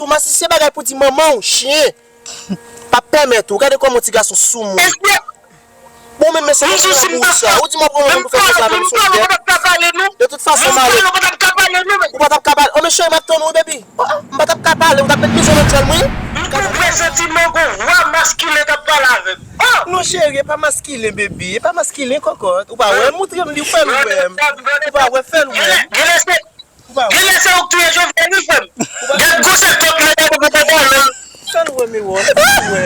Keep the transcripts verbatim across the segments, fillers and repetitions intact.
Ou masisi se bagay pou di manman w, chen. P ap pèmèt ou. Gade kòman yon ti gason soumou. Bon, men mesye, m sou sim nan sa. Ou di m ap pran moun pou fè konsa, men m sou bèt. De tout fason, m ale. Ou pa t ap ka pale. Oh, men cheri, m ap tann ou, baby. Oh, ah, m pa t ap ka pale. Ou t ap met mizou nan djòl mwen. M konprann santiman gon vwa maskilen k ap pale avè m. Oh! Non, cheri, e pa maskilen, baby. E pa maskilen, kòkòt. Ou pa wè, montre m li, ou fè l wè m. Ou pa wè, fè l wè m. Ou pa wè. Genlè se ou k touye Jovenel wi frè m. Gad gwosè kòk la gade pou kòkò la. Fè l wè Mewòs, fè l wè.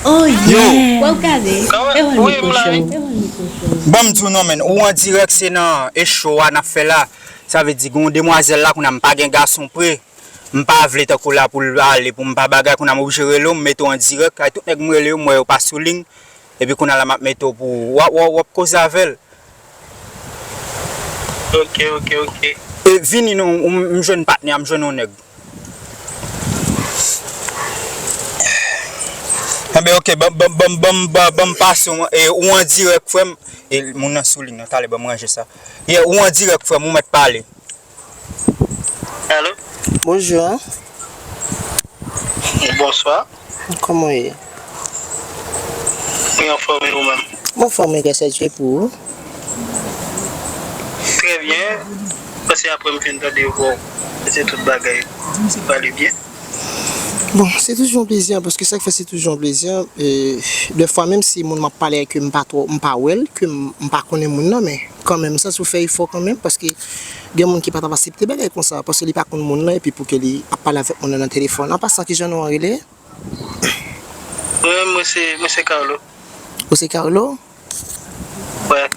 Oh yeah. Wè w gade. Ewa mikwo cho. Ewa mikwo cho. Ban m di w non, menn. Ou an dirèk, se nan e show a n ap fè la. Sa vle di gen yon demwazèl la kounye a m pa gen gason pre. M pa vle tankou la pou l ale pou m pa bagay kounye a m oblije rele w, m mete w an dirèk. Kay tout nèg m rele yo, m wè yo pa sou liy. Epi kounye a la m ap mete w pou w ap, w ap, w ap koze avè l. Ok, ok, ok. E vini non, m, m jwenn patnè a, m jwenn yon nèg. Enben, ok, ban, ban, ban, ban, ban, ban m pase w, e, ou an dirèk, frè m. E moun nan sou liy nan, talè, ban m ranje sa. Yeah, ou an dirèk, frè m, ou mèt pale. Alo? Bonjou. Bonswa. Kòman w ye? Mwen anfòm, e ou menm? Mwen anfòm, grâce à Dieu, pou ou? Trè byen. Paske apre m fin tande vwa w, se tout bagay pale byen. Bon, se toujou yon plezi, paske sa k fè se toujou yon plezi. E, dèfwa, menm si moun m ap pale ak yo, m pa twò, m pa wè l, ke m, m pa konnen moun nan, men kanmenm, sa sou fè efò kanmenm, paske gen moun ki pa t ap aksepte bagay konsa, paske li pa konn moun nan, epi pou ke li ap pale avèk moun nan nan telefòn. An pasan, kijan non an rele? Mwen, mwen se, mwen se Carlo. Ou se Carlo? Wè.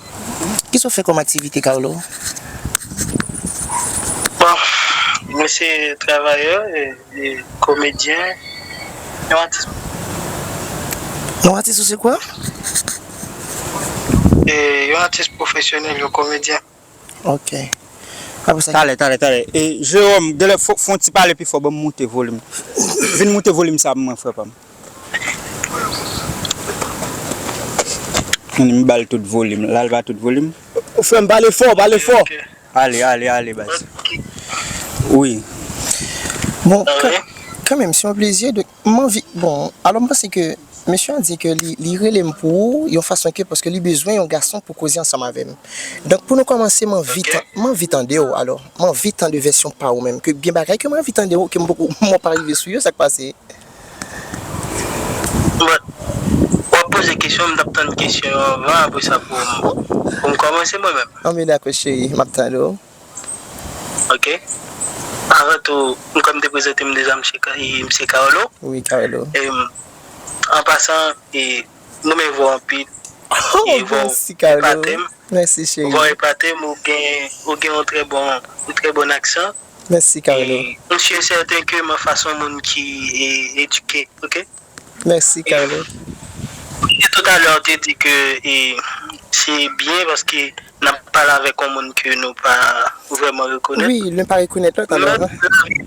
Kisa w fè kòm aktivite, Carlo? Bon, mwen se travayè, e, e, komedyen, yon atis. Yon atis ou se kwa? E, yon atis pwofesyonèl, yon komedyen. Ok. Apre sa. Talè, talè, talè. E, Jerome, genlè fò, fò w ti pale pi fò, ban m moute volim. Vin moute volim sa pou mwen, frè pa m. Ann, m ba l tout volim. La, l ba tout volim. Frè m, pale fò, pale fò. Ok. Ale, ale, ale, baz. Ok. Wi. Bon, ah, kan, kanmenm, se yon plezi. Donk, m anvi, bon, alò, m panse ke mesye a di ke li, li rele m pou ou, yon fason ke, paske li bezwen yon gason pou koze ansanm avè m. Donk, pou nou kòmanse, m anvi tan-, m anvi tande w, alò. M anvi tande vèsyon pa ou menm. Ke gen bagay ke m anvi tande w, ke m poko, m pa rive sou yo, sa k pase? Bon, w ap poze kesyon, m t ap tann kesyon yo anvan, apre sa pou m, pou m kòmanse mwen menm. Anben, dakò, cheri, m ap tande w. Ok. Avan tou, m kwè m te prezante m deja, m se Ka-, e, m se Carlo. Wi, Carlo. E, m, an pasan, e, m renmen vwa w anpil. Oh, e, vwa w epate m. Mèsi, cheri. Vwa w epate m, ou gen, ou gen yon trè bon, yon trè bon aksan. Mèsi, Carlo. E, m si e sèten ke m an fas yon moun ki, e, edike, ok? Mèsi, Carlo. E toutalè, ou te di ke, e, se byen paske n ap pale avèk yon moun ke nou pa vrèman rekonèt. Wi, nou pa rekonèt lòt, alò. Men lavi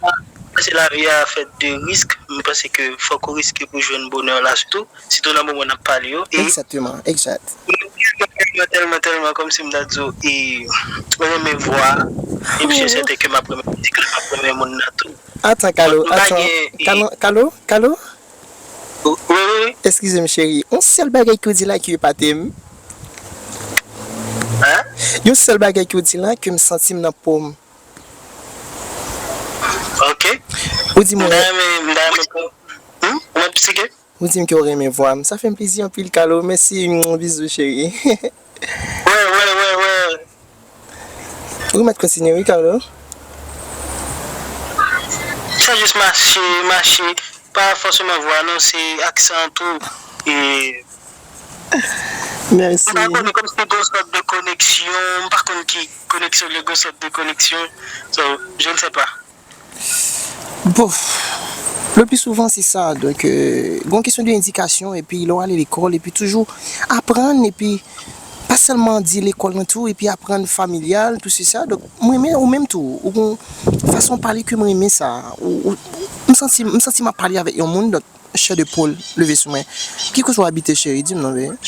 a, paske lavi a fèt de risk, m panse ke fòk ou riske pou jwenn bonè la, sitou, sitou nan moman n ap pale yo. E egzakteman, egzak. Mwen tèlman, tèlman, tèlman, kòmsi m ta di w, e, mwen renmen vwa a, e m si e sèten ke m ap renmen mizik la, m ap renmen moun nan tou. Atan, Carlo, atan. Carlo, Carlo? Wi, wi, wi. Eskize m, cheri. Yon sèl bagay ke w di la ki epate m. Hein? Yon sèl bagay ke w di la ke m santi m nan po m. Ok. Ou di m, m ta renmen, m ta renmen pou, hmm? Ou mèt psike? Ou di m ke w renmen vwa m. Sa fè m plezi anpil, Carlo. Mèsi. Bizou, cheri. Wè, wè, wè, wè. Ou mèt kontinye, wi, Carlo. Se jis mache, mache. Pa fòseman vwa, non, se aksan tou. E, mèsi. M pa konnen, kòmsi gon sòt de koneksyon, m pa konn ki koneksyon, le gon sòt de koneksyon. So, je ne sais pas. Bon, le pli souvan se sa. Donk, euh, gon kesyon de endikasyon, epi lè w ale lekòl, epi toujou aprann, epi pa sèlman di lekòl lan tou, epi aprann familyal, tou se sa. Donk, mwen renmen ou menm tou, ou gon fason pale ke mwen renmen sa. Ou, ou, m santi, m santi m ap pale avèk yon moun, donk, chè de poul leve sou mwen. Ki kote w abite, cheri? Di m non, bebe.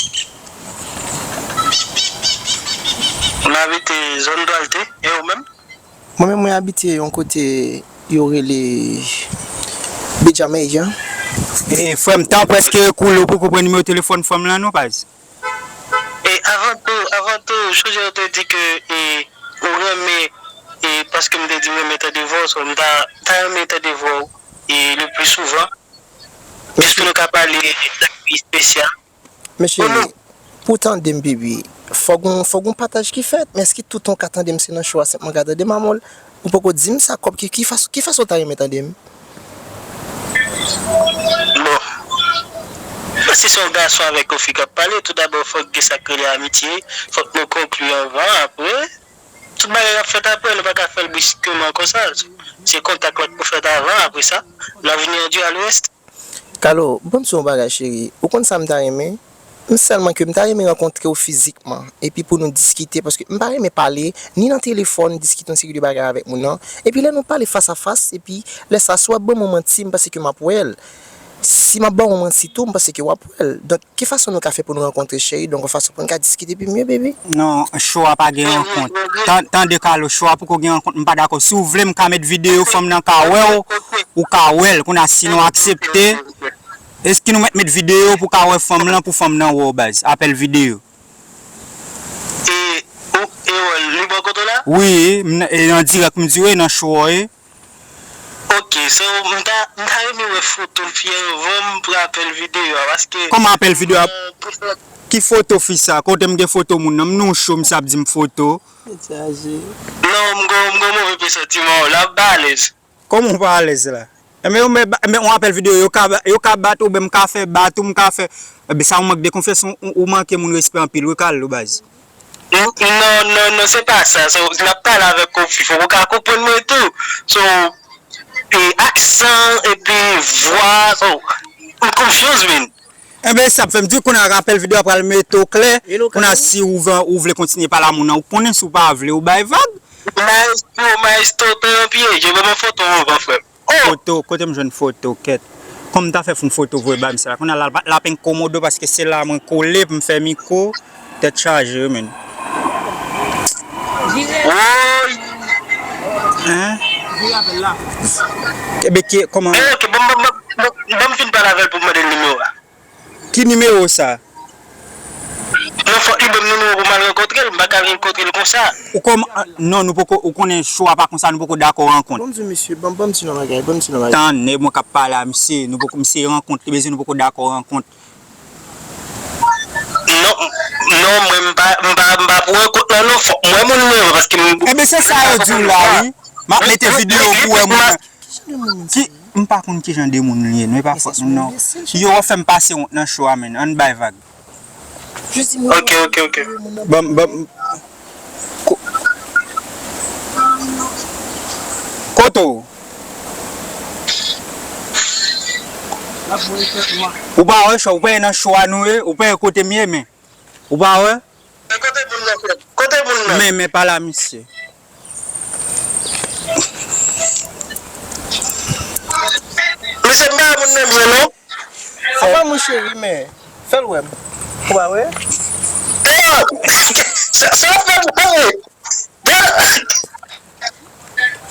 M abite zòn Dwalte, e ou menm? Mwen menm, mwen abite yon kote Yo rele Benjamin Jean. E, frè m, tan prèske koule, ou poko pran nimewo telefòn fanm lan non, baz. E avan tou, avan tou, sonje ou te di ke, e, ou renmen, e, paske m te di m renmen tande vwa w, so m ta, m ta renmen tande vwa w, e, le pli souvan. Jis pou nou ka pale de sa ki espesyal. Men cheri, pou w tande m, baby, fòk gon, fòk gon pataj ki fèt. Men èske toutan w ka tande m se nan cho a senpman w ka tande m, amò? Ou poko di m sa, kòb ki, ki fason, ki fason w ta renmen tande m? Bon. Si se yon gason avèk yon fi k ap pale, toudabò, fòk gen sa k rele amitye, fòk nou konkli anvan, apre, tout bagay ap fèt apre, nou pa ka fè l briskman konsa. Se kontak la k pou fèt avan, apre sa, l'avenir dira le reste. Kalo, ban m di w yon bagay, cheri. Ou konn sa m ta renmen? M sèlman ke m ta renmen rankontre w fizikman, epi pou nou diskite, paske m pa renmen pale, ni nan telefòn, diskite yon seri de bagay avèk moun nan. Epi lè nou pale fas a fas, epi lè sa, si w ap ban m yon manti, m panse ke m ap wè l. Si m ap ban w yon manti tou, m panse ke w ap wè l. Donk, ki fason nou ka fè pou nou rankontre, cheri? Donk, yon fason pou n ka diskite pi mye, baby? Non, cho a pa gen rankont. Tan-, tande, Kalo, cho a poko gen rankont, m pa dakò. Si w vle, m ka met videyo, fanm nan ka wè w, ou ka wè l. Kounye a, si nou aksepte, èske nou mèt met videyo pou w ka wè fanm lan, pou fanm nan wè w, baz? Apèl videyo. E, ou, e, wè, li bò kote w la? Wi, m, e, an dirèk, m di, wi, nan cho a, wi. Ok, so, m ta, m ta renmen wè foto fi a anvan m pran apèl videyo a, paske... Kòman apèl videyo a? Ki foto fi sa? Kote m gen foto moun nan? M nan yon cho, misye ap di m foto. Non, m gon, m gon move presantiman, w la, m pa alèz. Kòman w pa alèz la? Enben, yo, men, men yon apèl videyo, yo ka, yo ka bat ou, ben m ka fè bat ou, m ka fè, enben, sa yon mank de konfyans, ou, ou, ou manke moun respè anpil, wi, Kalo, baz. Non, non, non, se pa sa. So, n ap pale avèk yon fi, fòk ou ka konprann mwen tou. So, e, aksan, epi vwa, so, m konfyans, men. Enben, sa ap fè m di, kounye a apèl videyo a pral mete w klè. Kounye a, si ou vle, ou vle kontinye pale a moun nan, ou konnen, si w pa vle, ou bay vag. Maestro, maestro, tan yon pye, je ban mwen foto anvan, frè m. Oh! Foto, kote m jwenn foto, kèt? Kòman m ta fè fè yon foto voye ba misye la? Kounye a la, l ap enkomodo paske se la mwen kole pou m fè mikwo. Tèt chaje, wi, men. Woy! Hein? Ebe, ki, kòman? Eh, ok, ban m, ban m, ban m, ban m fin pale avè l pou m mande l nimewo a. Ki nimewo sa? Non, fòk li ban m nimewo pou m al rankontre l, m pa ka al rankontre l konsa. Ou kòm, non, nou poko, ou konnen cho a pa konsa, nou poko dakò rankont. Ban m di w, mesye, ban, ban m di nou yon bagay, ban m di nou yon bagay. Tann, nèg mwen k ap pale a misye, nou poko, misye rankont li bezwen, nou poko dakò rankont. Non, non, mwen m pa, m pa, m pa pou rankont lan non, fòk mwen moun mwen, paske m... Enben, se sa yo di w la, wi. M ap mete videyo pou w wè moun nan. Ki, m pa konn ki jan de moun li ye, non, e pa fòt nou, non. Yo, w ap fè m pase wont nan cho a, menn. Ann bay vag. Ok, ok, ok. Ban m, ban m, ko-, kote w? Ou pa wè cho, ou pa nan cho a nou ye, ou pa kote m ye, men. Ou pa wè? Kote moun nan, frè? Kote moun nan? Men, men, pale a misye. Mesye, m pa wè moun nan byen, non. Apa, mon cheri, men, fè l wè m. Ou pa wè? Sa, sa w fè m wè.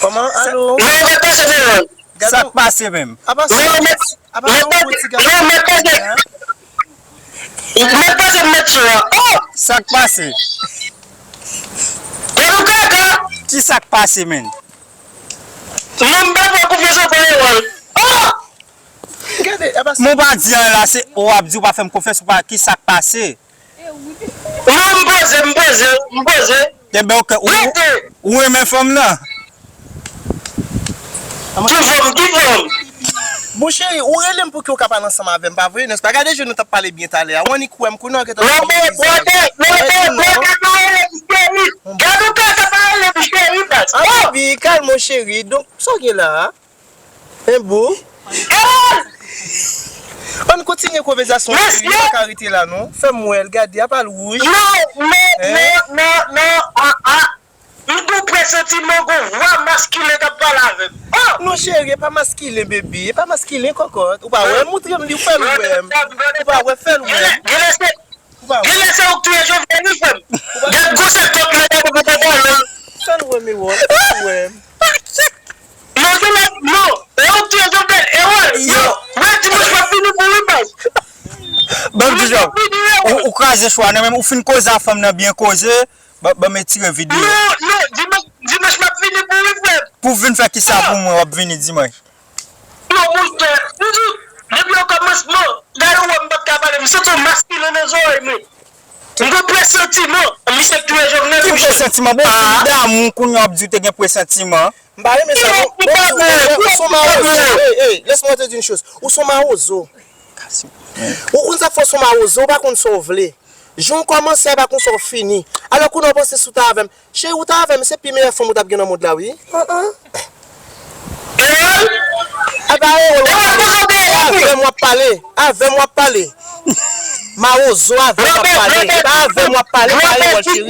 Kòman? Alo? Non, ou pa pase, non. Sa k pase menm? Apa sa? Non, men, apa sa, yon pwoti gason? Non, men, pase. Hein? Ou mèt pase m mèt sou an. Oh! Sa k pase? Gad yon kaka! Ki sa k pase, menn? Non, m pa fè konfyans ankò, Erol. Oh! Gade, apa sa? Mwen pa di anyen la, se ou ap di ou pa fè m konfyans, ou pa, ki sa k pase? Non, m poze, m poze, m poze. Enben, ok, ou, ou renmen fanm nan? Ki fanm, ki fanm? Bon, cheri, ou rele m pou ke w ka pale ansanm avè m, pa vre? Nèspa? Gade jan nou t ap pale byen talè a. Ou annik wè m kounye a, ou gentan... Non, men, brother, brother, brother, pa rele m cheri. Gad ou kaka, pa rele m cheri, baz. Ah, baby, kalme w, cheri. Donk, sa w gen la a? Hein, boo? Ann kontinye konvèsasyon an, cheri, nou pa ka rete la, non. Fè m wè l, gade, apa l wouj. Non, non, non, non, non, ah, ah. M gon presantiman gon vwa maskilen k ap pale avè m. Oh! Non, cheri, e pa maskilen, baby. E pa maskilen, kòkòt. Ou pa wè m? Montre m li, ou fè l wè m. Ou pa wè, fè l wè m. Genlè se, genlè se ou k touye Jovenel, wi, frè m. Gad gon sèl kòk nan tèt ou pou konprann. Fè l wè m, Erol. Fè l wè m. Non, genlè Non, e ou k touye Jovenel, e wè, yo, mwen dimanch m ap vini pou revanj. Ban m di w, ou, ou kraze cho a nan men m, ou fin koze a fanm nan byen koze, ban, ban m etire videyo. Non, non, dimanch, dimanch m ap vini pou revanj. Pou vin fè kisa pou mwen, w ap vini dimanch? Non, monchè, m di, depi okòmansman, gade ou wè m pa t ka pale, m santi yon maskilen nan zòrèy mwen. M gen presantiman, misye k touye Jovenel, monchè. Ki presantiman? Bon, ou fin damou, kounye a w ap di w te gen presantiman. M pa renmen sa, non. Bon, ou, ou, ou se yon mawozo. Ey, ey, laisse-moi te dire une chose. Ou se yon mawozo. Ou konn sa k fè w se yon mawozo, ou pa konn sa w vle. Jan w kòmanse a, e pa konsa w fini. Alò, kounye a w panse si w ta avè m. Cheri, ou ta avè m, se pi meyè fanm ou t ap gen nan mond la, wi. An, an. Ewòl? E pa ewòl w ap pale. Avè m w ap pale. Avè m w ap pale. Mawozo, avè m w ap pale. E pa avè m w ap pale, pa ewòl, cheri.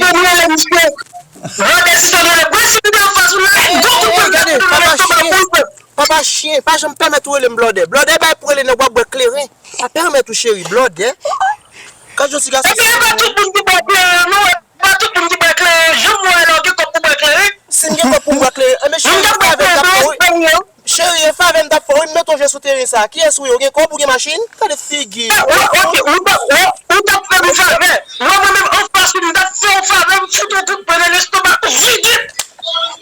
Gade, papa chyen. Papa chyen, pa janm pèmèt ou rele m blòdè. Blòdè bay pou rele nèg w ap bwè kleren. Pa pèmèt ou, cheri, blòdè. Gad jan ti gason. Ebyen, e pa tout moun ki bwè kleren, non. E pa tout moun ki bwè kleren. Jan m wè la, w gen kòb pou bwè kleren. Si m gen kòb pou m bwè kleren, enben, cheri, e favè m t ap fè, wi. Cheri, e favè m t ap fè, wi. M mete w je sou teren sa. Kiyès ou ye? Ou gen kòb, ou gen machin? Gade figi. Ou, ou, ou, ou, ou t ap fè m favè. Mwen, mwen menm, anfas ou, m t ap fè w favè, m fout w kout pwen nan lestomak ou, vide.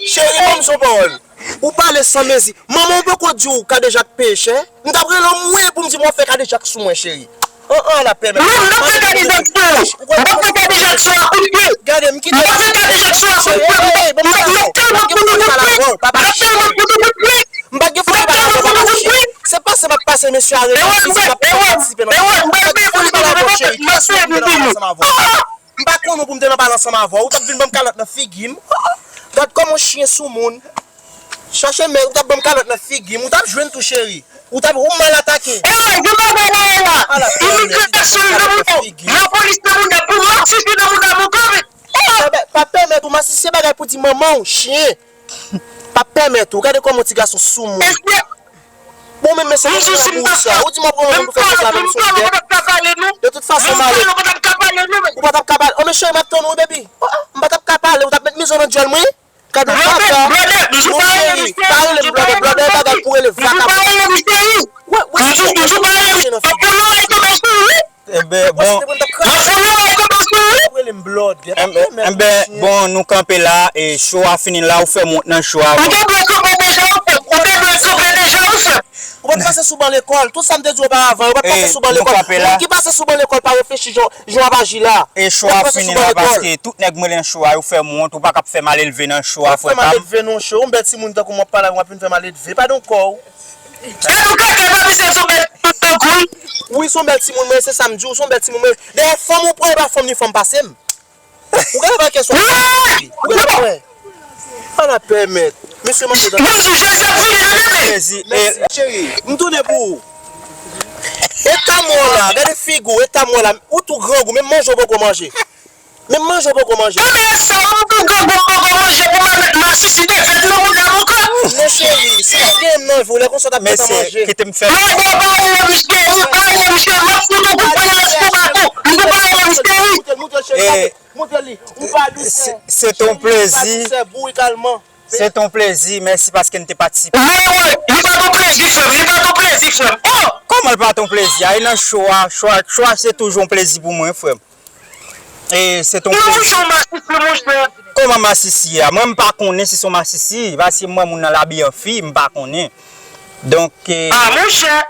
Cheri, ban m son pawòl. Ou pale san mezi. Manman w poko di w kadejak peye chè? M t ap rele w mwen pou m di m w ap fè kadejak sou mwen, cheri. An, an, la pèmèt. Non, m p ap fè kadejak sou ou. M p ap fè kadejak sou ou a kout pye. Gade, m kite. M p ap fè kadejak sou ou a kout pye. M p ap, m p ap tèlman fout ou kout pye. M p ap tèlman fout ou kout pye. M pa gen fòs pale avè w, papa chyen. Se pase m ap pase mesye a rele, m di m ap patisipe nan. M pa gen fòs pale avè w, cheri. Kiyès ou pou m te nan pale ansanm avè w? M pa konn ou pou m te nan pale ansanm avè w. Ou t ap vin ban m kalòt nan figi m. Gad kòman w chyen sou moun. Chache mèt, ou t ap ban m kalòt nan figi m. Ou t ap jwenn tou, cheri. Ou t ap, ou mal atake. Ey, gen bagay la, la. Imigrasyon nan mouda. Lapolis nan mouda. Pou masisi nan mouda, mon kòve. Pa pèmèt ou masisi, se bagay pou di manman w, chyen. Pa pèmèt ou. Gade kòman ti gason sou moun. Bon, men, men se konsa pou sa. Ou di m ap pran moun pou fè konsa, men m se yon bèt. De tout fason, m ale. Ou pa t ap ka pale. Oh, men cheri, m ap tann ou, baby. Oh, oh, m pa t ap ka pale. Ou t ap met mizò nan dyòl mwen. Gade w papa. Non, cheri, pa rele m blòdè. Blòdè e bagay pou rele vakabon. Wè, wè, se sa. Enben, bon. Enben, bon, nou kanpe la, e cho a fini la, ou fè m wont nan cho a. Ou te dwe kanpe deja, ou fè. Ou te dwe kanpe deja, ou fè. Ou pa t pase sou ban lekòl. Tout sa m te di w oparavan, ou pa t pase sou ban lekòl. Moun ki pase sou ban lekòl pa reflechi jan, jan w ap aji la. E cho a fini la, paske tout nèg mwen nan cho a, yo fè m wont, ou pa ka ap fè m al elve nan cho a, frè pa m. Ou ap fè m al elve nan cho, yon bèl timoun tankou mwen ap pale avè w, w ap vin fè m al elve. Padon kò w. Gad ou kaka, papi, se yon bèl timoun tankou l. Wi, se yon bèl timoun, mwen, se sa m di w, se yon bèl timoun, mwen. Dayè, fanm ou pran, e pa fanm ni fanm pase m. Ou gade pa kesyon. Ou gade pa. Ala pèmèt. Mesye, manje dan. Mèsi, cheri, m tounen pou ou. E ta mò la, gade figi w, e ta mò la. Ou tou grangou, menm manje w poko manje. Menm manje w poko manje. Ebyen, sa w tou grangou m poko manje pou m al met masisi de fèt nan mouda m ankò. Non, cheri, si w ap gen nan vi w, lè konsa w t ap gentan manje. Mesye, kite m fè. Non, non, pa rele m cheri, pa rele m cheri, m ap fout ou kout pwen nan lestomak ou. M pou pa rele m cheri. Montre l, cheri, montre l li. Montre li. Ou pa dousè. Se, se ton plezi. Ou pa dousè, bourikaman. Se ton plezi. Mèsi paske n te patisipe. Non, wi, li pa ton plezi, frè m. Li pa ton plezi, frè m. Oh! Kòman l pa ton plezi? Ay nan cho a, cho a, cho a se toujou yon plezi pou mwen, frè m. E se ton plezi. Ou se yon masisi, monchè. Kòman masisi a? Mwen, m pa konnen si se yon masisi. Paske m wè moun nan l abiye an fi, m pa konnen. Donk, e, ah, monchè.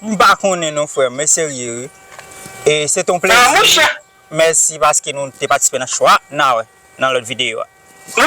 M pa konnen non, frè m. Men serye, wi. E se ton plezi. Ah, monchè. Mèsi paske nou te patisipe nan cho a. N a wè nan lòt videyo a. Wi,